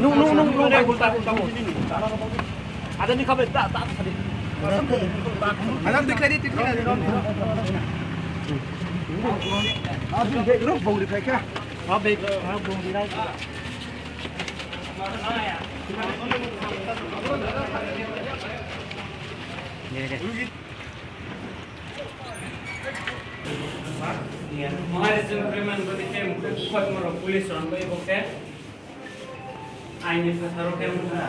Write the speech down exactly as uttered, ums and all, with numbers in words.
Nung, nung, nung, nung, bai, ulta, ulta, ulta. Ada ni kabe, tak, tak, tadi. Ada ni kabe, tak. Abi bag rok bong di phaikha. Ah, bag, ah, bong di rai. Maharaj Supreme Court moro police ron bai bokhe. Aini phataro khe wngkha.